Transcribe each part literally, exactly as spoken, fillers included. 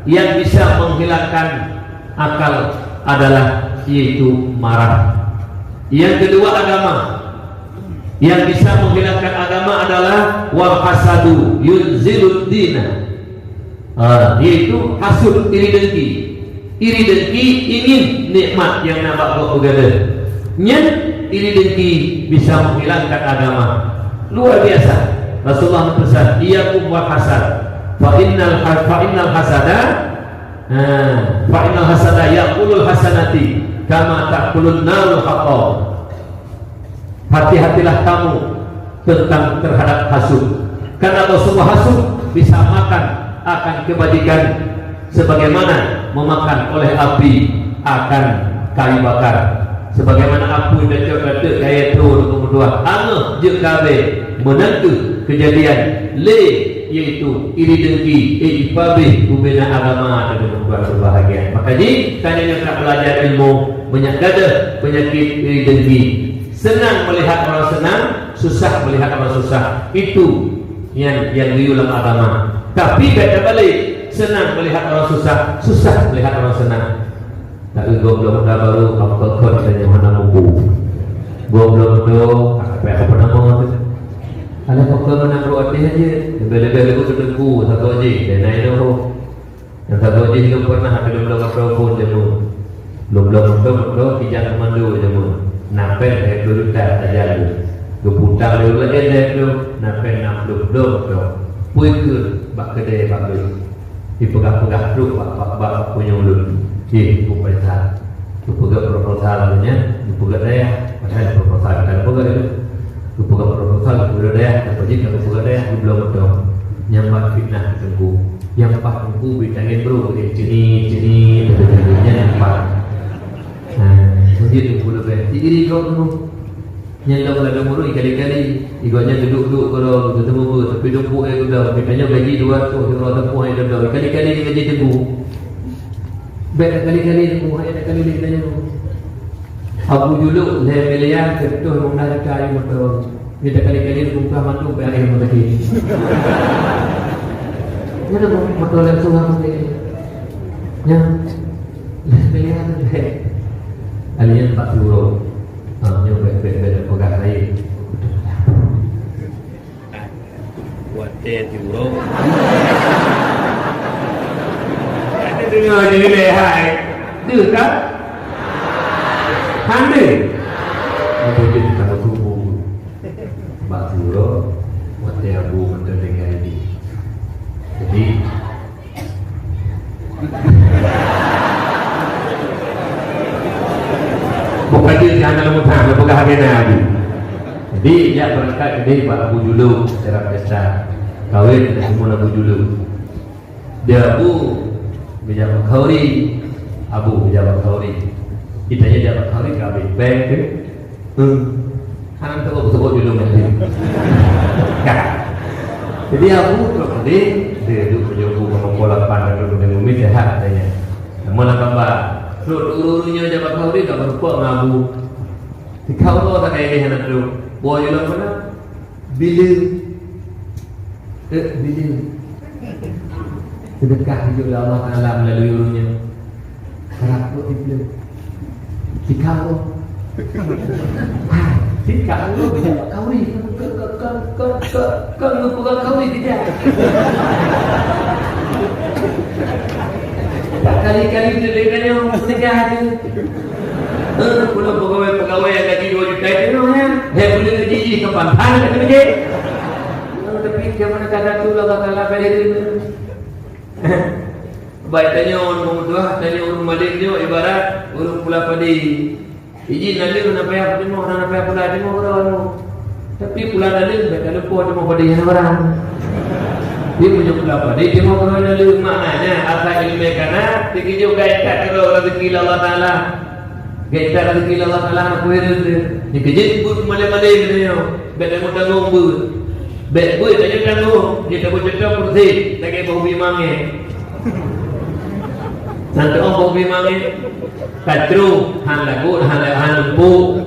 Yang bisa menghilangkan akal adalah yaitu marah. Yang kedua agama. Yang bisa menghilangkan agama adalah wal hasadu yunzilud dina. Ha, yaitu hasud, iri dengki. Iri dengki ingin nikmat nyang na bak gob beugada. Nyan iri dengki bisa menghilangkan agama. Luar biasa. Rasulullah meupesan, "Iyyakum wal hasad. Fa innal ha-, fa innal hasada, ha, fa innal hasada ya'kulul hasanati kama ta'kulun narul hatab." Hati-hatilah kamu tentang terhadap hasud. Karena bahwa sungguh hasud bisa makan akan kebajikan sebagaimana memakan oleh api akan kayu bakar. Sebagaimana apui tacok rateuk kayée trok deungon meutuah, angeuh jeuet ka abée, meunan kheueh keujadian lé, yaitu iri dengki, eh, ipabeh bubena agama deungon meutuah keubahgiaan. Maka jih, tanyoe nyang ka beulajar ilmu, meunyak gadoh peunyakét iri dengki. Senang melihat orang senang, susah melihat orang susah. Itu yang, yang geuyue lam agama. Tapi beda balik, senang melihat orang susah, susah melihat orang senang. Tapi goblok muda baru, apa kau tanya mana buku? Goblok muda, apa apa nama tu? Ada apa kau mana bro hati aja? Lebih-lebih aku tu tengku, satu aja. Dan lain tu. Nyang saboh jih lôn pernah, tapi lôn bloe moto phon jameun. Lôn bloe moto, moto kijang komando jameun. Napèe lhèe plôh juta sajan lôn. Geuputang lé ureueng laén lhèe plôh, napèe nam plôh, bloe moto. Pui keuh bak keudè bak lôn. Dipeugah-peugah trok bak, bak, bak, bak punyueng lôn. Jih, buet paisa. Geupeugah proposal lagèe nyan, geupeugah dayah, padahai proposal ka geupeugah lagèe nyan. Geupeugah proposal, geupeugah dayah, geupeugah jih, geupeugah dayah, geubloe moto. Nyan ban fitnah teungku. Nyang paih teungku bit tangieng bro, geuceni, ceni, nyan nyang paih. Nah, mungkin teungku leubeh. Di diri kau teungku. Nyan lom ladôm ureueng kali-kali. Igoe nyan duduek-duduek keudroe, geuteumeubeuet, tapi dumpuk eh keudroe. Geutanyoe gaji dua ratus, dua ratus sepuluh eh keudroe. Kali-kali gaji teungku. Bèk kali-kali teungku, hai kali-kali geutanyoe. Abu Juluk lhèe miliar, keu tutoh limong blah juta ayô moto. Nyan kali-kali bungkah mandum bèk ayô moto. Nyan moto langsung aku teh. Nyan lhèe miliar tu bèk. Alien empat puluh. Ha, nyoe bèk, bèk, bèk peugah laén. Watèe tiuroe. Ada dengar jadi lehai. Deuh kan? Hana. Apa dia tak tahu? Bak tiuroe, watèe abu mantong tinggai di. Jadi, bukan dia yang anak lama tak, dia pegang agenda tu. Jadi, dia berangkat ke dia, Pak Abu Julung, secara pesta. Kahwin dengan Abu Julung. Dia Abu, bijak Khauri. Abu, bijak Khauri. Kita je bijak Khauri, kahwin. Baik ke? Hmm. Hana teuka beutôi judong nyan. Ka. Jadi Abu trok tadi, dia duduk meujambu keu meukola pan, duduk di bumi sehat katanya. Namun lah kamba, trok ureueng-ureueng nyoe jabat khauri tak berupa ngon Abu. Tikau tu tak kaya dia hana trok. Boh jalan mana? Bila? Eh, bila? Seudeukah geujok lé Allah Taala meulalu ureueng nyan. Karab buet dipeuleueh. Tikam roh. Ha, tikam roh, geujak bak khauri. Kon, kon, kon geupeugah khauri tidak? Tak kali-kali tu dia tanya, "Peugah tu." Eh, pula pegawai-pegawai yang gaji dua juta itu, ya. Dia boleh gaji jih kapan? Hana kata kerja. Oh, tapi zaman kata tu lah, bakal lah bayar dia. Baik, tanyoe ureueng peumutuah, tanyoe ureueng malém nyoe ibarat ureueng pula padé. Iji naleueng hana payah peuteumèe, hana payah pula teumèe keudroe nyoe. Tapi pula naleueng bèk ka lupa teumèe padé hana barang. Dia punya pula padé teumèe keudroe naleueng. Maknanya, asai ileumèe kana, teukeujot gaya that keudroe rezeki lé Allah Taala. Gaya that rezeki lé Allah Taala hana kuhireuen teuh. Dikeujot buet malém-malém nyoe. Bèk tanggong-tanggong beuet. Bèk beuet tanyoe tanggong, nyoe taboh cuntoh peureuseh lagèe boh bimang nyan. Nyan teuh boh bimang nyan. Tacrông, han lagot, han la-, han leumpôk.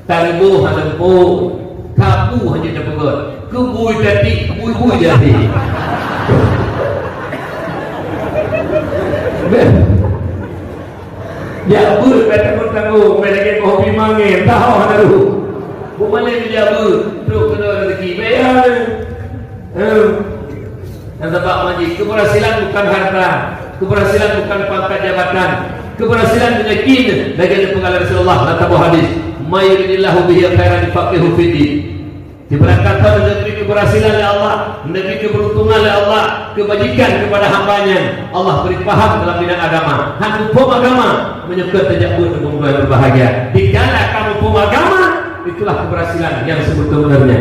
Tareubôh, han leumpôk. Kabu hana tapeugöt. Keubui tatik, bui-bui jadi. Jak beuet ka tanggong-tanggong, bèk lagèe koh pih mangén, tahu hana rôh. Bumalée jak beuet, trok keunoe rezeki, bèk ya. Eh. Dan sebab maji, keberhasilan bukan harta, keberhasilan bukan pangkat jabatan, keberhasilan yakin, lagèe geupeugah lé Rasulullah lam saboh hadis, "May yuridillahu bihi khairan yufaqqihhu fiddin." Sibarang gata neubri keberhasilan lé Allah, neubri keberuntungan lé Allah, kebajikan kepada hamba-Nya, Allah bri paham dalam bidang agama. Han muphom agama, meunyoe kon tajak beuet, teungku-teungku nyang berbahagia. Dikala kamoe muphom agama, itulah keberhasilan yang sebetul-betulnya.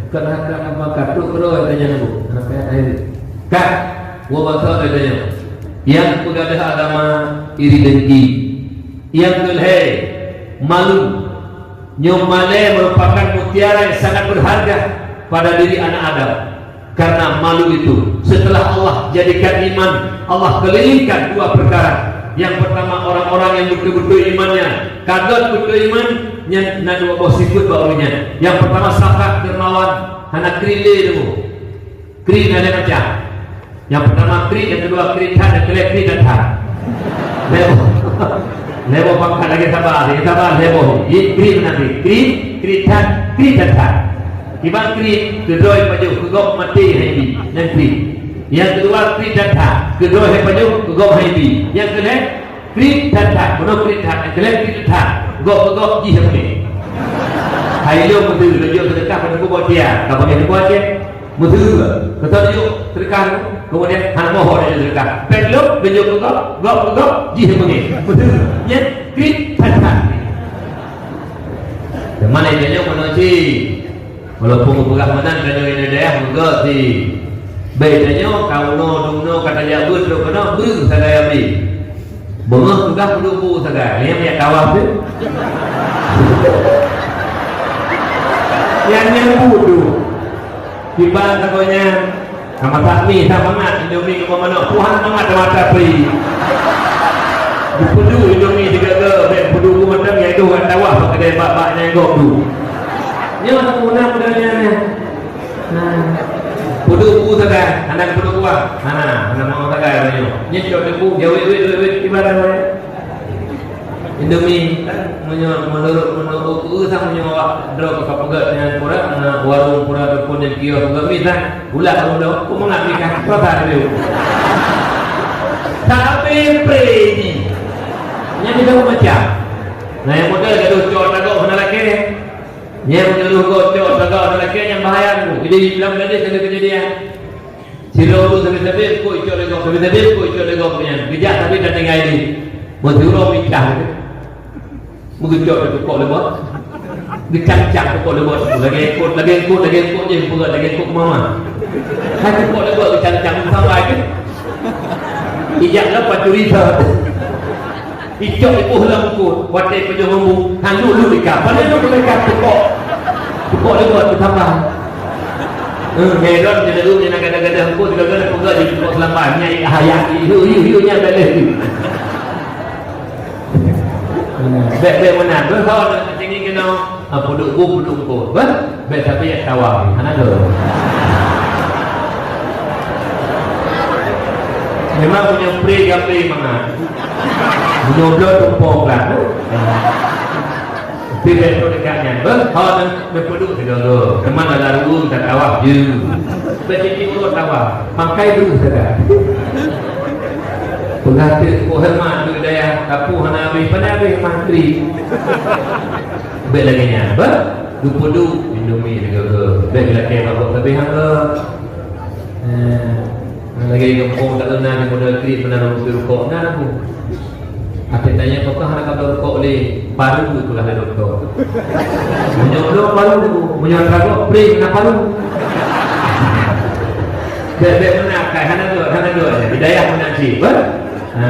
Keunakan hamba katrok keudroe tanyong bu. Hana payah akhé. Ka, woe basa tanyong. Nyang peugadoh agama iri dengki. Nyang keulhèe, malu. Nyoe malèe merupakan mutiara yang sangat berharga pada diri anak Adam. Karena malu itu, setelah Allah jadikan iman, Allah kelilingkan dua perkara. Yang pertama, orang-orang yang betul-betul imannya, ka göt beutôi iman, nyan na dua boh sifeuet bak ureueng nyan. Yang pertama, sakat, dermawan, hana kriet lé deungoe. Kriet na lhèe macam. Yang pertama kriet, yang kedua kriet that, yang ketiga kriet that that. Lhèe boh. Lhèe boh pangkat lagèe sabar, lagèe sabar lhèe boh. Ye kriet nanti. Kriet, kriet that, kriet that that. Kiban kriet, keudroe pajoh, keu gob maté hai bi, nyan kriet. Yang kedua kriet that that, keudroe hai pajoh, keu gob hai bi. Yang keulhèe kriet that that, bunoe kriet that, yang keulhèe kriet that that. Gob keu gob jih hai bi. Hai lôn meuteumèe, lôn jok seudeukah pada kubu dia, ka bagi kubu dia. Meuteumèe, kata jok seudeukah, kemudian hana boh dia seudeukah. Pèng lôn, dia jok keu gob, gob keu gob, jih beungèh. Meuteumèe, nyan kriet that that. Teuma lé tanyoe meunan cit. Walaupun geupeugah meunan, tanyoe inong dayah meugot cit. Bèk tanyoe ka unoe dum noe ka tajak beuet trok keunoe, breuh sagai abéh. Beungoh tugaih peuduek bu sagai, nyang miet tawah tu. Nyang nyan bu tu. Kiban sagoe nyan, ka masak mi, sa mangat Indomie ngon manok, Tuhan mangat mata pri. Geupeuduek Indomie sigoe-goe, bèk peuduek bu mantong, nyang itu ngon tawah bak keudè bak-bak nyang gob tu. Nyoe sapeue na peue nyan. Nah. Peuduek bu sagai, hana peuduek kuah. Hana, hana mau sagai nyoe. Nyan cok teuk bu, ya wet, wet, wet, wet, kiban sagoe. Indomie, kan? Meunyoe, menurut, menurut ku, sang meunyoe awak droe ka peugöt nyan pura, na warong pura ataupun di kios peugöt mi, sang ulah ureueng droe, ku mangat mi kah, rasa dulu. Tapi pre ni. Nyan kita macam. Nah, yang model gaduh cok tagok hana lakèe. Nyan gaduh cok tagok hana lakèe, nyan bahaya tu. Jadi, dalam hadis ada kejadian. Sidroe ureueng sabe-sabe, kok icok lé gob, sabe-sabe, kok icok lé gob nyan. Geujak sabe dan tinggai di. Meusiuroe micah gitu. Meugeucok di pokok lé gob. Geucang-cang pokok lé gob. Lagèe eungkôt, lagèe eungkôt, lagèe eungkôt jih, peugah lagèe eungkôt mama. Hai pokok lé gob geucang-cang, sampai ke. Ijak lah pacuri sa. Icok iboh lam eungkôt, watèe pajoh mambu, han lheuh-lheuh ikat. Padahai lheuh ikat pokok. Pokok lé gob geutambai. Eh, heran dia dulu, dia nak gadah-gadah eungkôt, dia gadah peugah di pokok seulapan. Nyan ayah, yuk, yuk, yuk, nyan bèk lheuh. Bèk, bèk meunan. Beuhon, tinggi keunoe. Ah, peuduek bu, peuduek bu. Beuh, bèk tapi yak tawa. Hana tu. Memang punya pre gape mangat. Punya bloe tumpok lah. Tapi bèk tu dekat nyan. Beuh, ha, dan, dan peuduek segala. Teman ada ruang tak tawa. Ye. Bèk titik urut tawa. Pakai dulu saja. Pengatur, oh, hormat tu daya. Tapi hana habis, mana habis mantri. Bèk lagèe nyan, bah? Geupeuduek Indomie sigoe-goe. Bèk geulakèe mabök sabe hang goe. Eh, lagèe gampông tak na di model klik pernah rukok, rukok na aku. Até tanya kok hana ka rukok lé, paru itulah lé doktor. Meunyoe belum paru, meunyoe ragok, pre na paru. Bèk, bèk meunan, kai hana dua, hana dua. Hidayah meunan cit, bah? Ha,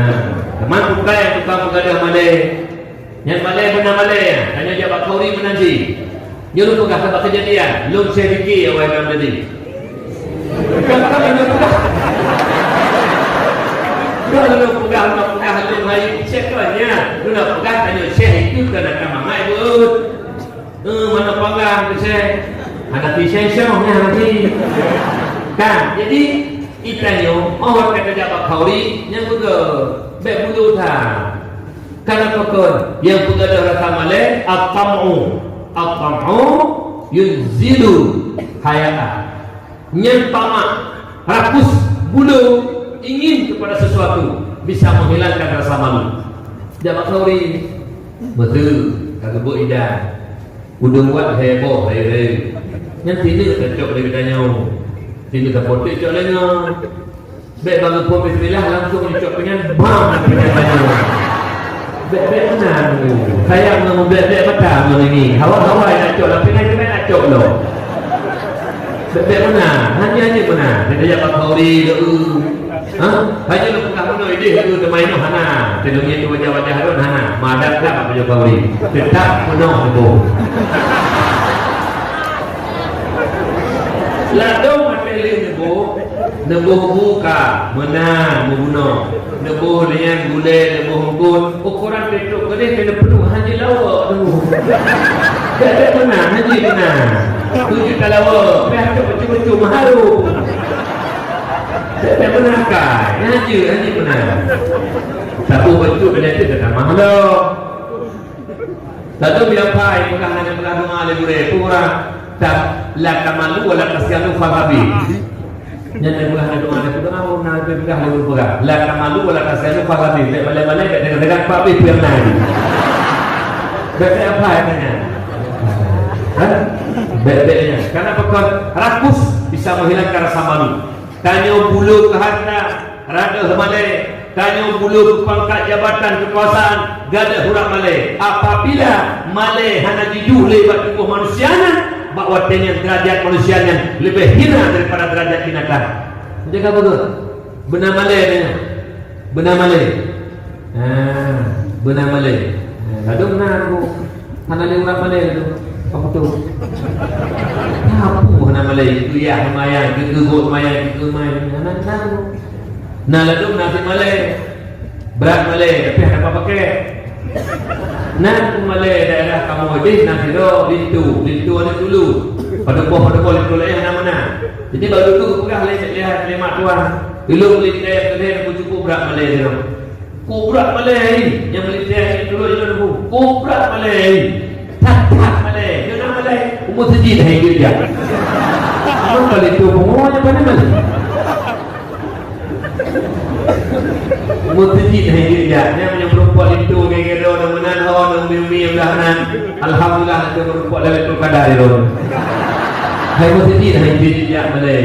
teman bukai tukang peugadah malèe. Nyan malèe beuna malèe, tanyoe jak bak khauri meunan cit. Nyoe lôn peugah sabab keujadian, lôn share biki awai malam tadi. Bukan, bukan lôn peugah. Bukan lôn peugah, lôn peugah lôn hai share kon nyan. Lôn peugah tanyoe share itu keunakan mangat beuet. Eh, mana panggang tu share? Ada pi share show nyan nanti. Kan? Jadi, Itanyoe, oh, ka tajak bak khauri, nyang peugah, bèk bulo that. Kana pakon, nyang peugah rasa malèe, at-tam'u. At-tam'u yunzilu haya'ah. Nyang tamak, rakus, bulo, ingin kepada sesuatu, bisa menghilangkan rasa malu. Jak bak khauri, beutôi, ka geubeuet idan. Udeueng wat heboh hai-hai. Nyan tineuk tacok lé geutanyoe. Tineuk tapoték cok lé nyoe. Bèk bang geupeubuet bismillah langsung jicok pingan bang pingan tanyoe. Bèk-bèk meunan. Sayang ngon bèk-bèk mata ngon ini. Hawa-hawa nak cok lah pingan keunan nak cok lom. Bèk-bèk meunan. Hanya-hanya meunan. Kita jak bak khauri dulu. Ha? Hanya lôn peugah bunoe idéh lôn teuma inoe hana. Teulông nyan wajah-wajah lôn hana. Madat that bak pajoh khauri. Teutap peunoh neuboh. Ladôm até lé neuboh, neuboh bu ka meunan meubunoe. Neuboh lian gulèe, neuboh eungkôt. Ukoran teutrok keudéh keu neupeuduek hana jilawok neuboh. Gata meunan hana jimeunan. Tuju talawok, pih cok bacut-bacut meuharôm. Tapi meunan kai, nyan jeuet, nyan jeuet meunan. Saboh bacut peunyakéh teutamah lom. Satu bilang pai peugah hana peugah doa lé gurèe, peue ureueng? Tak, la tamalu wa la tasyanu fa habib. Nyan peugah hana doa lé peugah, oh, na peugah lé peugah. La tamalu wa la tasyanu fa habib. Bèk malèe-malèe, bèk deungon-deungon, fa habib peue nyang na. Bèk, bèk apa katanya? Hah? Bèk, bèk nyan. Karena pakon? Rakus bisa menghilangkan rasa malu. Tanyoe bulo keu harta, rasa malèe. Tanyoe bulo keu pangkat jabatan keukuasaan, gadôh urat malèe. Apabila malèe hana jiduek lé bak tuboh manusia nyan, bak watèe nyan derajat manusia nyan leubeh hina daripada derajat binatang. Jaga beutôi. Beuna malèe nyan. Beuna malèe. Ha, beuna malèe. Ha, ladôm na tu. Hana lé urat malèe tu. Apa tu? Apa hana malèe? Itu ya, lumayan. Itu buat lumayan. Itu lumayan. Hana, hana tu. Na ladôm na cit malèe. Brat malèe, tapi hana pakai. Na malèe daerah kamoe deh, na sidroe linto. Linto ada dulu. Pada boh, pada boh linto laén hana meunan. Jadi, baru tu peugah lé, lé, lé mak tuan. Dulu melintèe keudéh, aku cukup brat malèe dia. Kubrat malèe, nyang melintèe di dulu itu nunggu. Kubrat malèe. That-that malèe. Dia nak malèe. Umur sejid hai dia. Apa kali tu, umurnya pada mana? Umur sejid hai dia. Nyang, nyang meureumpok linto, gaya-gaya, nang meunan ho, nang umi-umi, yang dah nan. Alhamdulillah, nanti meureumpok dalam tu kada dia. Hai umur sejid hai dia, malèe.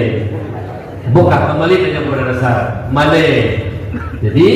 Boh ka keumbali nyan kepada dasar. Malèe. Jadi,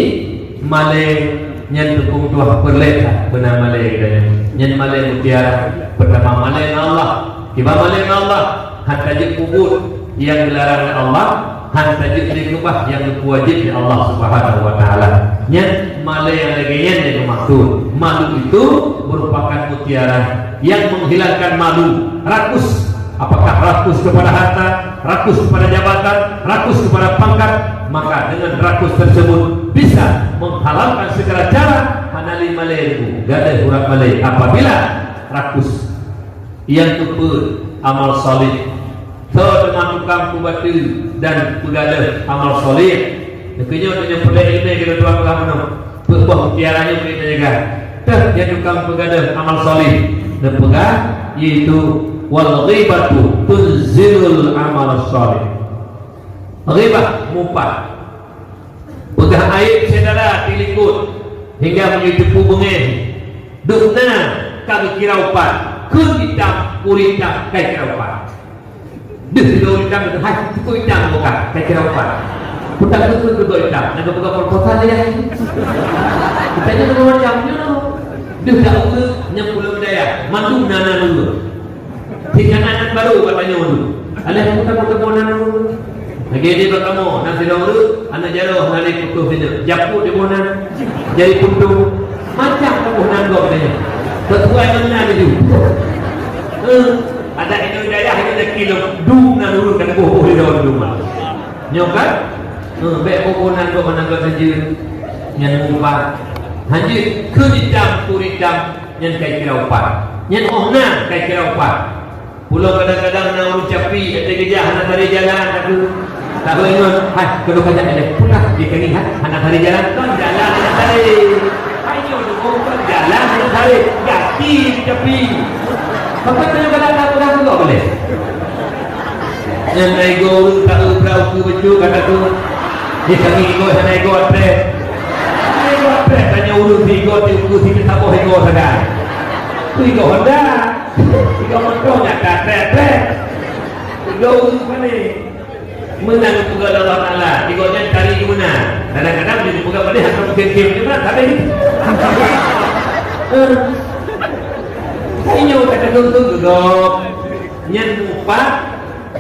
malèe nyan teupeu tuah peureulèe that beuna malèe geutanyoe. Nyan malèe mutiara. Peurtama malèe ngon Allah. Kiban malèe ngon Allah, han tajeuet peubuet nyang geularang lé Allah, han tajeuet lé keubah nyang geupeuwajéb lé Allah Subhanahu wa Taala. Nyan malèe nyang lagèe nyan nyang geumaksud. Malu itu merupakan mutiara yang menghilangkan malu, rakus. Apakah rakus kepada harta, rakus kepada jabatan, rakus kepada pangkat, maka dengan rakus tersebut bisa menghalalkan segala cara hana lé malèe, gadôh urat malèe apabila rakus. Nyang keupeuet, amal saleh. Soe teuma tukang peubateue dan peugadôh amal saleh? Neukeuh nyoe tanyoe peureulèe ileumèe keu dua belah meunoe. Peue boh mutiara nyoe bri tajaga. Teuh nyang tukang peugadôh amal saleh neupeugah, yaitu, "Wal ghibatu tunzilul amal saleh." Ghibah, mupah. Peugah aéb syedara di likot hingga meunyoe teupeu beungèh. Dum na ka geukira upat, kheun itam, ureueng itam ka geukira upat. Deuh sidroe itam, hai, teupeu itam bukan, ka geukira upat. Peue takheun keu itam, na geupeugah proposal ya. Kita nyoe dua macam nyoe. Deuh dak ureueng nyang pulo dayah, mandum na na ureueng. Tinggai aneuk barô bak tanyoe tu. Alah, kamoe, kamoe, kamoe, aneuk. Lagèe di bak kamoe, na sidroe ureueng, aneuk jaroe, na lé putôh sineuk. Japot di boh nan. Jadi puntông. Macam kamoe nan gob nyan. Sesuai dengan itu. Eh, ada itu dayah, itu dah kilo. Dum nan ureueng ka boh-boh di dalam rumah. Nyoe kan? Eh, bèk boh-boh nan gob, nan gob saja. Nyan mupah. Hanjeuet keu itam, keu itam. Nyan ka kira upat. Nyan oh na ka kira upat. Pulo kadang-kadang na ureueng capi, até geujak hana tari jalan, takheun. Tahu ingat, hai, kalau kajak ada pernah di kami, ha, anak hari jalan, kan jalan anak hari. Hai, nyoe tu bukan jalan anak hari, gaki di tepi. Bapak tu juga tak tahu dah tu boleh. Yang ego, tak tahu berapa tu betul kata tu. Di kami ego, sana ego atrek. Ego atrek, tanya urus ego, tu urus sikit saboh ego sagai. Tu ego Honda. Ego motor, nyata atrek-atrek. Ego urus mana? Meunan peugah Allah Taala, di gobnyan cari guna. Kadang-kadang dia peugah boleh atau mungkin dia punya berat, tapi. Eh. Inyo kata tuntut juga. Nyan upat,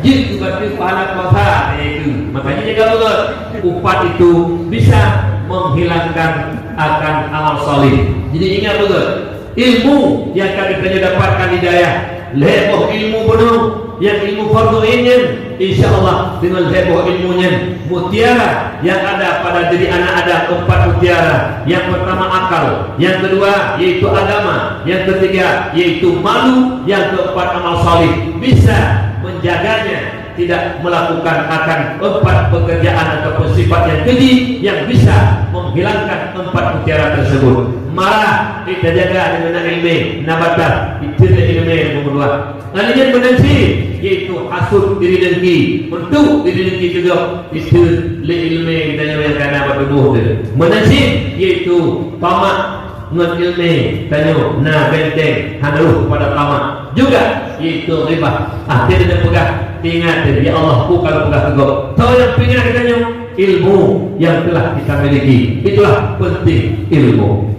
jeuet keu pahala puasa, iaitu. Makanya jaga betul. Upat itu bisa menghilangkan akan amal saleh. Jadi ingat betul. Ilmu nyang ka geutanyoe dapatkan hidayah, lhée boh ilmu bunoe, nyang ilmu fardhu ain nyan, insya Allah, deungon lhée boh ilmu nyan, mutiara nyang ada pada diri anak Adam empat mutiara. Nyang pertama akal, nyang kedua yaitu agama, nyang ketiga yaitu malu, nyang keempat amal saleh. Bisa menjaganya tidak melakukan akan empat pekerjaan ataupun sifat yang keji yang bisa menghilangkan empat mutiara tersebut. Marah, eh, tajaga deungon ilmu, na batas, item ilmu yang kedua. Lalu yang meunan cit, yaitu hasut diri dengki, untuk diri dengki juga, item ilmu dan yang kana bak tubuh tu. Meunan cit, yaitu tamak, ngon ilmu tanyoe na benteng hana rôh kepada tamak. Juga yaitu ghibah. Ah, dia dah peugah, ingat dia, ya Allah, bukan peugah tegur. Tahu yang peuingat kita nyoe, ilmu yang telah kita miliki. Itulah penting ilmu.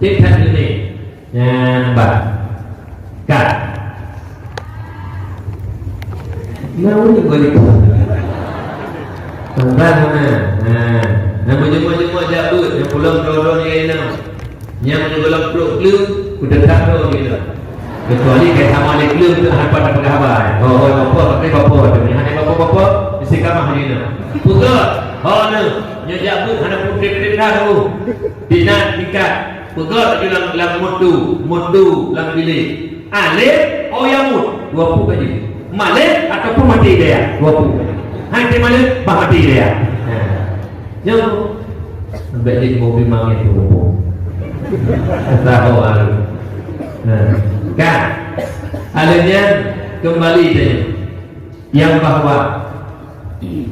Penting kan ilmu. Nyan bah. Kan. Nah, udah boleh. Tentang mana? Nah, nak berjumpa-jumpa jabut, nak pulang dua-dua ni enak. Nyang meunyoe gohlom trok kleueng, kuteutap droe jih nyoe. Kecuali kai sama lé kleueng tu hana pat tapeugah haba. Oh, oh, bapak, pakai bapak tu. Nyang hana bapak-bapak, meusti kamah jih nyoe. Peugah, ho nyoe, nyoe jak beuet hana peutrép-trép dah tu. Dinan tingkat. Peugah laju lam, lam mutu, mutu lam bilék. Alif, oh ya mut, dua puluh aja. Malik ataupun mati daya, dua puluh. Hai teu malik, bah mati daya. Ha. Nyoe. Sampai di mobil mangen tu. Tahu baru. Nah, kan? Alanya kembali tadi. Yang bahwa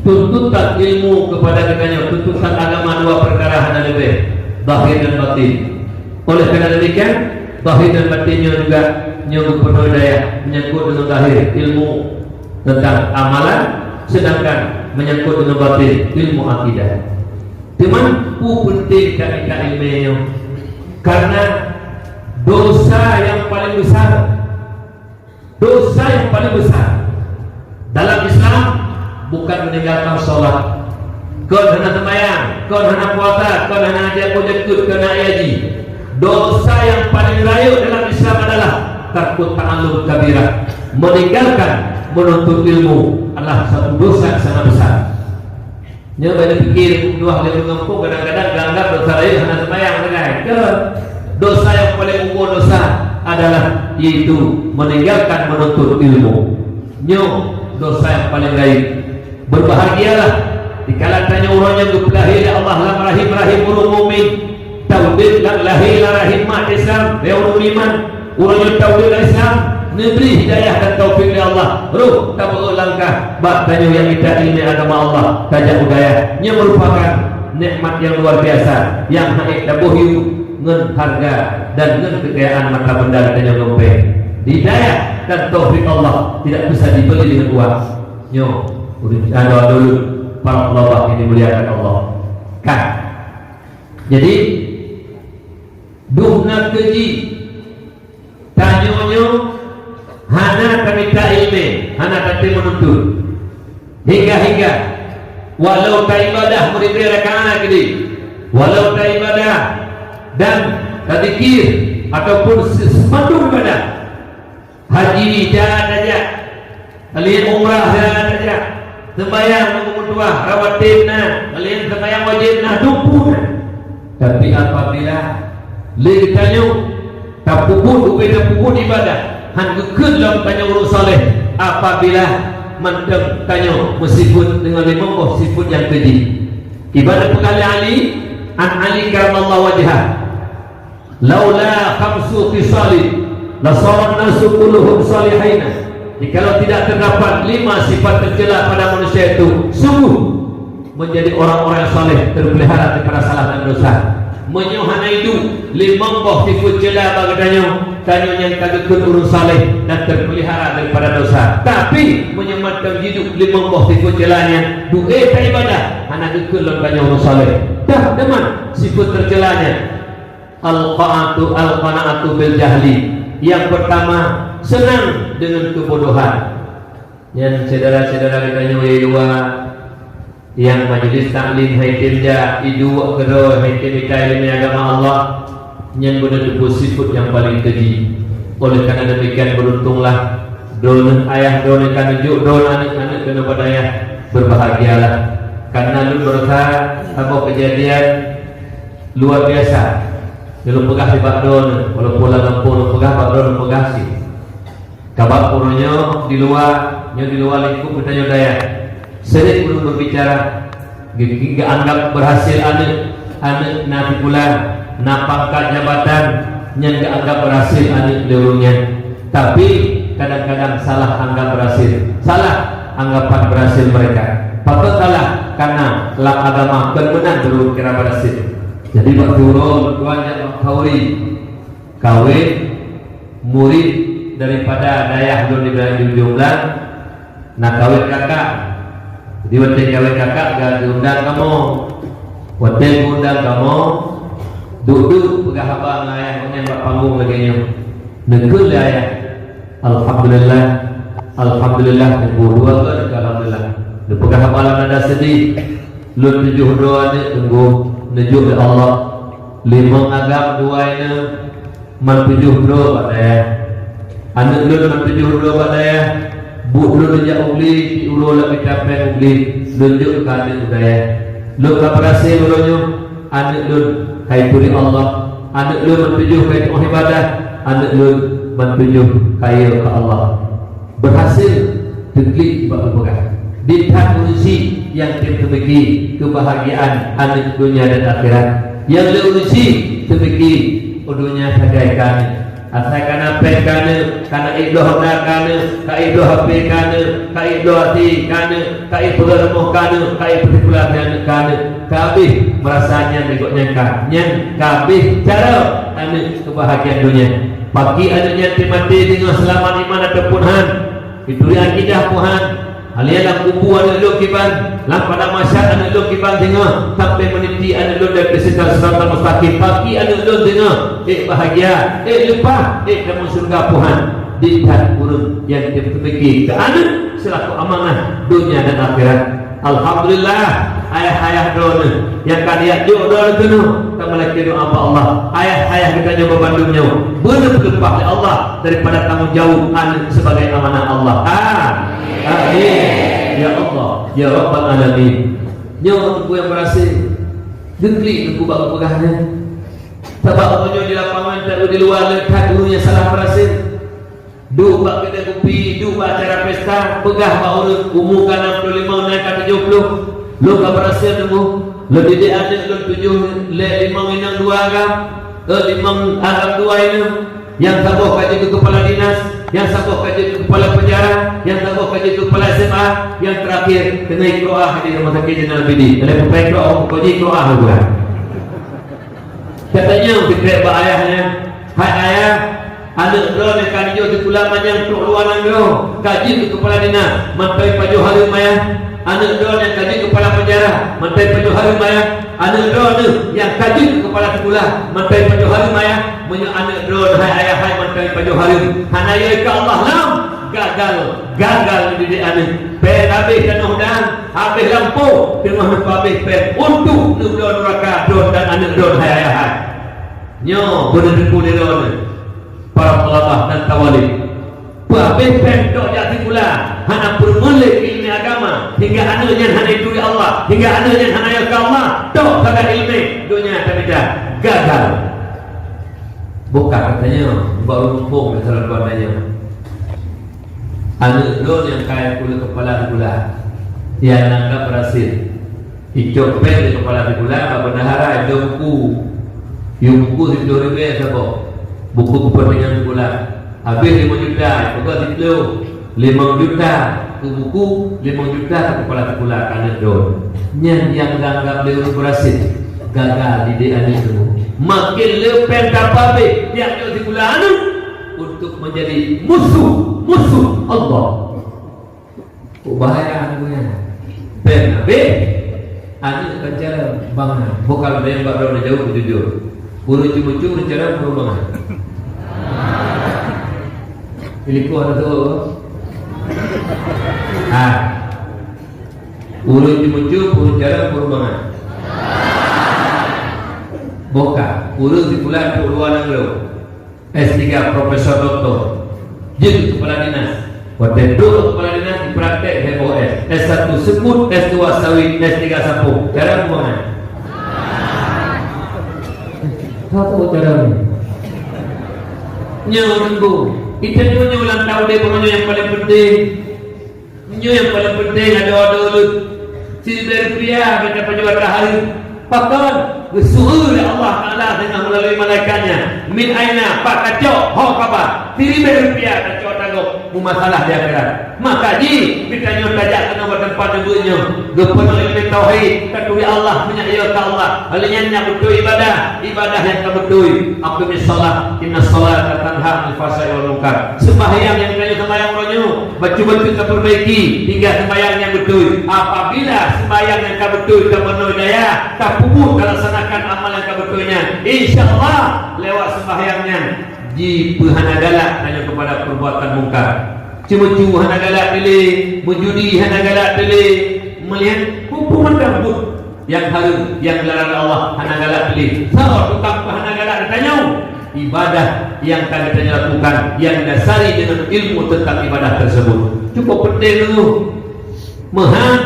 tuntutan ilmu kepada kita nyoe, tuntutan agama dua perkara hana leubeh, zahir dan batin. Oleh karena demikian, zahir dan batin nyoe juga nyoe gubernur daya menyangkut dengan zahir ilmu tentang amalan, sedangkan menyangkut dengan batin ilmu akidah. Teuma peue penting ka kita ilmu nyoe? Karena dosa yang paling besar, dosa yang paling besar dalam Islam bukan meninggalkan sholat, kon hana sembahyang, kon hana puasa, kon hana haji, kon jakeuet, kon hana haji. Dosa yang paling rayeuk dalam Islam adalah tarkut ta'allum kabirah, meninggalkan menuntut ilmu adalah satu dosa yang sangat besar. Nyoe bak neupiké dua lé meungampung kadang-kadang geuanggap dosa rayeuk hana sembahyang sagai. Keu dosa yang paling ukeue dosa adalah yaitu meninggalkan menuntut ilmu. Nyoe dosa yang paling rayeuk. Berbahagialah dikala tanyoe uroe nyoe geupeulahé lé Allah lam rahim-rahim ureuëng mukmin. Taudeb lam lahé lam rahim mak Islam, lé ureuëng iman. Ureuëng nyang taudeb lam Islam, neubri hidayah dan taufik lé Allah. Roh tabeuet langkah bak tanyoe nyang mita ileumèe agama Allah, tajak u dayah. Nyan meurupakan nikmat nyang luar biasa nyang hana taboh yue ngon hareuga dan ngon keukayaan mata benda tanyoe ngon péng. Hidayah dan taufik Allah tidak bisa dibeli dengan uang. Nyoe, ureuëng ado dulu para ulama yang dimuliakan Allah. Kan? Jadi, duh na keuji tanyoe nyoe hana tamita ileumèe, hana tatem meununtut. Hingga-hingga, walau taibadah meuribèe rakaat keudeh, walau taibadah dan tazikir ataupun se-, semandum ibadah, haji dah tajak, kalian umrah dah tajak, sembahyang meutuah, rawatib na, kalian sembahyang wajib na, tupu na. Tapi apabila lé geutanyoe tapeubuet, ubé tapeubuet ibadah, han geukheun lom tanyoe ureuëng saleh, apabila Mantong tanyoe meusifeuet deungon limong boh sifeuet nyang keujih. Ibarat peugah lé Ali, an Ali karamallahu wajhah, "Laula khamsu khisalin, lasaran nasu kulluhum salihina." Jikalau tidak terdapat lima sifat tercela pada manusia itu, sungguh menjadi orang-orang yang saleh, terpelihara daripada salah dan dosa. Meunyoe hana iduek limong boh sifeuet cela bak geutanyoe, tanyoe nyan ka geukheun ureuëng saleh dan terpelihara daripada dosa. Tapi, meunyoe mantong jiduek limong boh sifeuet cela nyan, duek taibadah, hana geukheun lom tanyoe ureuëng saleh. Dah teuma sifeuet tercela nyan, al-qana'atu, al-qana'atu bil jahli. Yang pertama, senang dengan kebodohan. Nyan syedara-syedara geutanyoe di luwa, nyang majelis taklim hai tem jak, iduek keudroe hai tem itai ileumèe agama Allah, nyan beuneuteupeu sifeuet nyang paleng keujih. Oleh karena demikian, beruntunglah droeneuh ayah droeneuh ka neujok droeneuh aneuk-aneuk keunoe bak dayah. Berbahagialah. Karena lôn merasa saboh kejadian luar biasa. Lôn peugah nibak droeneuh, walaupun lam gampông lôn peugah, bak droeneuh lôn peugah cit. Sabab uroe nyoe di luwa, nyoe di luwa lingkup geutanyoe dayah, sering ureuëng berbicara, ge-, geuanggap berhasil aneuk, aneuk na tikulah, na pangkat jabatan, nyan geuanggap berhasil aneuk lé ureuëng nyan. Tapi, kadang-kadang salah anggap berhasil, salah anggapan berhasil mereka. Pakon salah? Karena lam agama kon meunan ureuëng kira berhasil. Jadi, bak uroe lôn tuan jak bak khanduri, kawin murid daripada dayah lôn di Blang Junjung Blang, na kawin kakak. Jadi, watèe kawin kakak, ka geuundang kamoe. Watèe geuundang kamoe, duek-duek peugah haba ngon ayah gobnyan bak panggong lagèe nyoe. Neukheun lé ayah, "Alhamdulillah, alhamdulillah," neubôh dua kali, "Alhamdulillah." Neupeugah haba lam nada seudeh, "Lôn tujoh droe aneuk teunggu, neujok lé Allah. Limong agam dua inong, man tujoh droe bak dayah. Aneuk lôn man tujoh droe bak dayah, buet lôn jak u Bli, di uroe lagèe tapéng u Bli, lôn jok keu aneuk u dayah. Lôn ka beurhasil uroe nyoe, aneuk lôn ka ipeuri Allah, aneuk lôn man tujoh ka itu'oh ibadah, aneuk lôn man tujoh ka yö keu Allah." Berhasil teuklik bak geupeugah. Di that ureuëng syiek nyang tem teumiki keubahagiaan aneuk donya dan akhirat. Nyang le ureuëng syiek teumiki donya sagai keu aneuk. Asai ka na péng keu aneuk, ka na ék bloe honda keu aneuk, ka ék bloe H P keu aneuk, ka ék bloe até keu aneuk, ka ék peugöt rumoh keu aneuk, ka ék peutikulah keu aneuk, keu aneuk. Ka habéh meurasa nyan di gobnyan ka. Nyan ka habéh cara aneuk keubahagiaan donya. Pakri aneuk nyan teumaté deungon seulamat iman ataupun han. Ituri akidah Tuhan. Hal nyan lam kubu aneuk lôn kiban, lam padang mahsyar aneuk lôn kiban deungoe, sampai meuniti aneuk lôn dari siksa siratal mustaqim. Pakri aneuk lôn deungoe, ék bahagia, ék leupah, ék tamong syeuruga Tuhan. Di that ureuëng nyang teupeumiké keu aneuk seulaku amanah donya dan akhirat. Alhamdulillah, ayah-ayah droeneuh nyang ka neujak jok droeneuh keunoe, tameulakèe doa bak Allah. Ayah-ayah geutanyoe bandum nyoe beuneuh leupah lé Allah daripada tanggong jaweueb aneuk sebagai amanah Allah. Amin. Amin. Ya Allah, ya Rabbal Alamin. Nyoe teungku nyang beurhasil. Geuklik teungku bak geupeugah nyan. Sabab uroe nyoe di lapangan, di luwa, le that ureuëng nyang salah beurhasil. Duek bak keudè kupi, duek bak acara pesta, peugah bak ureuëng umu ka nam ploh limong, na ka tujoh ploh. Lôn ka beurhasil teungku. Lôn didik aneuk lôn tujoh, lé limong inong dua agam, eh, limong agam dua inong. Nyang saboh ka jeuet keu kepala dinas, nyang saboh ka jeuet keu kepala penjara, nyang saboh ka jeuet keu kepala S M A, nyang terakhir keuneuk ikroah di Rumah Sakit Zainal Abidin. Lé peupai ikroah, kok jih ikroah bukan. Katanya, "Hai ayah nyan, hai ayah, aneuk droeneuh ka neujok sikula manyang trok luwa nanggroe, ka jeuet keu kepala dinas, mantong pajoh hareuem ayah. Aneuk droeneuh ka jeuet keu kepala penjara, mantong pajoh hareuem ayah. Aneuk droeneuh nyang ka jeuet keu kepala sikula, mantong pajoh hareuem ayah. Meunyoe aneuk droeneuh hai ayah hai mantong pajoh hareuem, hana yö keu Allah lom, gagal, gagal didik aneuk. Péng habéh tanoh dan habéh lampôh, teungoh neupeuhabéh péng untuk neubloe nuraka droen dan aneuk droen hai ayah hai." Nyoe beuneuteupeu lé droeneuh, para peulabah dan tawalib. Peuhabéh péng tok jak sikula, hana peurumoh lé ileumèe agama, hingga aneuk nyan hana ituri Allah, hingga aneuk nyan hana yö keu Allah, tok sagai ileumèe, donya tamita, gagal. Bukan katanya, baru mumpung dan salah dua nanya. Aneuk droe nyang ka ikheun keu kepala sikula, nyang anggab berhasil. Icok péng lé kepala sikula bak bendahara, icok buku. Yue buku siplôh ribèe saboh. Buku kepentingan sikula. Habéh limong juta, peugah siplôh. Limong juta keu buku, limong juta keu kepala sikula, aneuk droe. Nyan nyang anggab lé ureueng berhasil, gagal didik aneuk droe. Makin le péng tapabéh, tiep-tiep sikula aneuk untuk menjadi musuh, musuh Allah. Oh, bahaya aneuk nyan. Péng habéh, aneuk kan cara bangai. Bukan ada yang bak droe jauh jujur. Ureueng ceumeucue ureueng cara ureueng bangai. Ilikoh ada tu. Ha. Ureueng ceumeucue ureueng cara ureueng bangai. Bukan, ureueng sikula trok luwa nanggroe. S tiga, profesor, doktor. Jeuet keu kepala dinas. Watèe trok kepala dinas, dipraktek heboh S. S satu seupôt, S dua sawit, S tiga sapoe. Cara bukan? Satu cara ni. Nyoe nunggu. Kita nyoe, nyoe ulang tahun dia, pokoknya yang paling penting. Nyoe nyang paleng peunteng, adoe-adoe lôn. Siribèe rupiah bèk tapajoh atra hareuem. Pakon? Geuseuôt lé Allah Taala teungoh meulalui malaikat-Nya. Min aina, pat kacok, ho kaba. Siribèe rupiah kacok atra gob. Meumasalah di akhirat. Maka jih, geutanyoe tajak keunoe bak teumpat neubeuet nyoe. Geupeunoh ileumèe tauhid, taturi Allah, meunyoe iya keu Allah. Lheuh nyan nyang beutôi ibadah, ibadah nyang ka beutôi. Aqimis shalah, innas shalata tanha 'anil fahsya'i wal munkar. Sembahyang nyang tanyoe sembahyang uroe nyoe, bacut-bacut tapeurbaiki, tinggai sembahyang nyang beutôi. Apabila sembahyang nyang ka beutôi tapeunoh daya, tapeubuet, talaksanakan amal nyang ka beutôi nyan, insya Allah, lewat sembahyang nyan, jipeuhana galak tanyoe keupada perbuatan mungkar. Ceumeucue hana galak teuh lé, meujudi hana galak teuh lé, meulihan peue-peue mantong buet nyang hareuem, nyang dilarang Allah, hana galak teuh lé. Soe tukang peuhana galak geutanyoe? Ibadah nyang ka geutanyoe lakukan, nyang didasari deungon ilmu teuntang ibadah tersebut. Cukup peunteng teungku. Meuhan,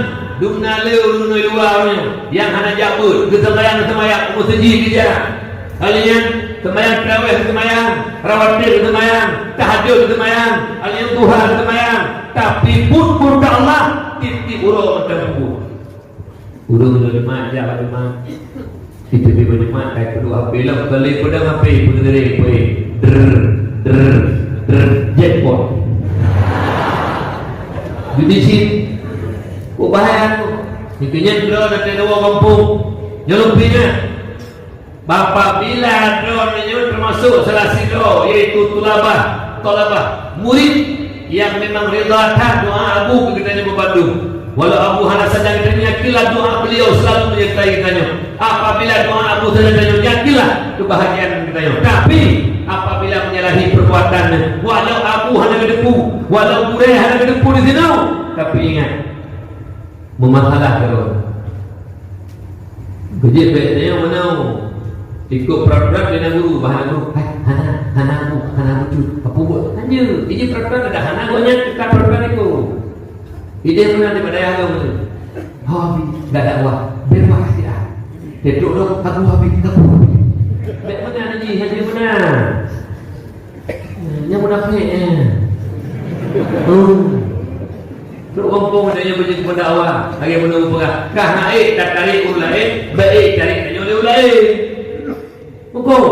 dumna le ureueng ngon luwa ureueng nyoe, nyang hana jak beuet, geuseumbahyang, geuseumbahyang, meuseujid geujak. Hal nyan, seumbahyang tarawih geuseumbahyang, rawatib geuseumbahyang, tahajud geuseumbahyang, hal nyan duha geuseumbahyang. Tapi buet murka Allah, tiep-tiep uroe mantong buet. Ureueng lôn nyoe jak bak teuma. Itu di rumah kai peuduek H P lom, kali peudong H P peuneuring peué. Drr, drr, drr, jackpot. Judi sim. Kok bahaya tu? Itu nyan droe dari dua kampung. Nyeluk pingat. Apabila droe nyoe termasuk salah sidroe, yaitu tulabah, thalabah, murid yang memang rida that doa abu keu geutanyoe beubandum. Walau abu hana sajan geutanyoe, yakinlah doa beliau selalu menyertai geutanyoe. Apabila doa abu sajan geutanyoe, yakinlah kebahagiaan geutanyoe. Tapi, apabila menyalahi perbuatan, walau abu hana geuteupeue, walau gurèe hana geuteupeue di sinoe, tapi ingat, meumasalah keudroe. Beujeuet bèk tanyoe meunoe. Ikot prat-prat lé guru, bah guru. Hai, hana, hana bu, hana bucut. Apa buet? Hana. Ini prat-prat ada hana, gobnyan teuka prat-prat itu. Idéh meunan di padang agam tu. Ho, Abi, dak dakwah. Bebas ya. Tetuk dong, aku Abi, aku Abi. Bèk meunan jih, hana meunan. Nyang munafék, eh. Oh. Trok gampông ada nyang beujeuet keupada Allah, lagèe bunoe geupeugah, "Ka hana ék tatarek ureueng laén, bèk ék tarek tanyoe lé ureueng laén." Hukôm.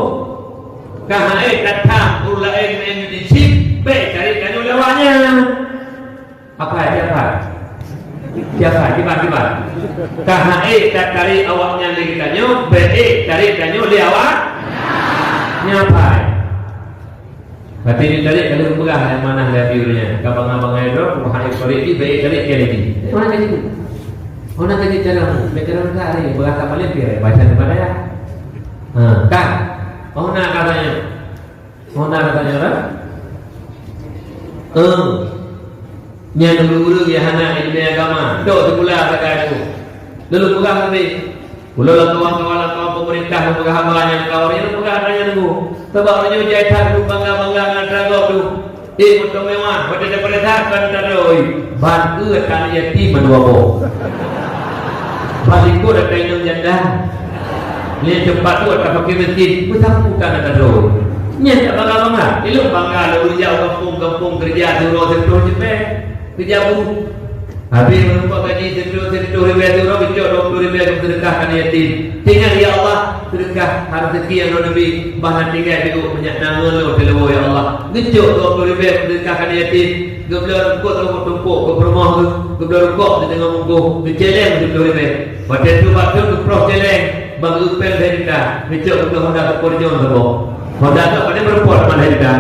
Ka hana ék tatham ureueng laén meu'en judi chip, bèk tarek tanyoe lé awaknyan. Apa, siapa? Siapa? Kiban, kiban. Ka hana ék tatarek awaknyan lé geutanyoe, bèk ék tarek tanyoe lé awak. Nyan apa? Berarti ni tarik kalau peugah yang mana lagi urangnya. Ka bangai-bangai droe, peugah ayat korek ni, baik tarik ke lagi. Mana lagi tu? Mana lagi cara? Baik cara tak ada. Berasa paling dia baca daripada ya. Ha, kan? Mana katanya? Mana katanya, kan? Eh. Nyan ureueng-ureueng nyang hana ileumèe agama, dok sikula sagai tu. Lôn peugah sabe. Ulôn lam kawan-kawan, lam kawan pemerintah, lôn peugah haba nyang kawan, lôn peugah haba nyang nunggu. Sabab ureueng nyoe jai that, lôn bangga-bangga ngon atra gob tu. Eh, moto mewah, watèe tapeuriksa kan atra gob, oi. Ban eu aneuk yatim mandua boh. Ban likot atra inong janda. Lé teumpat tu atra fakir miskin, beusapu kan atra gob. Nyan tak bangga-bangga. Ilôn bangga lôn jak u gampông-gampông keureuja siuroe sireutoh ribèe. Keureuja buruh. Habéh meureumpok gaji sireutoh, sireutoh ribèe siuroe, geucok dua ploh ribèe geuseudekah keu aneuk yatim. Teuingat, ya Allah, seudeukah rezeki nyang lôn neubi, bah na tinggai di ueh meunyak na ngon lôn teuleubô, ya Allah. Geucok dua ploh ribèe geuseudekah keu aneuk yatim. Geubloe rukok tumpôk-tumpôk, geupurumoh geuh, geubloe rukok di teungoh bungkôh, geucèlèng siploh ribèe. Watèe tu bak thôn geuproh cèlèng, bak geupeue lhèe juta, geucok keu Honda Scorpion saboh. Honda tu pané meureumpok teuma lhèe juta.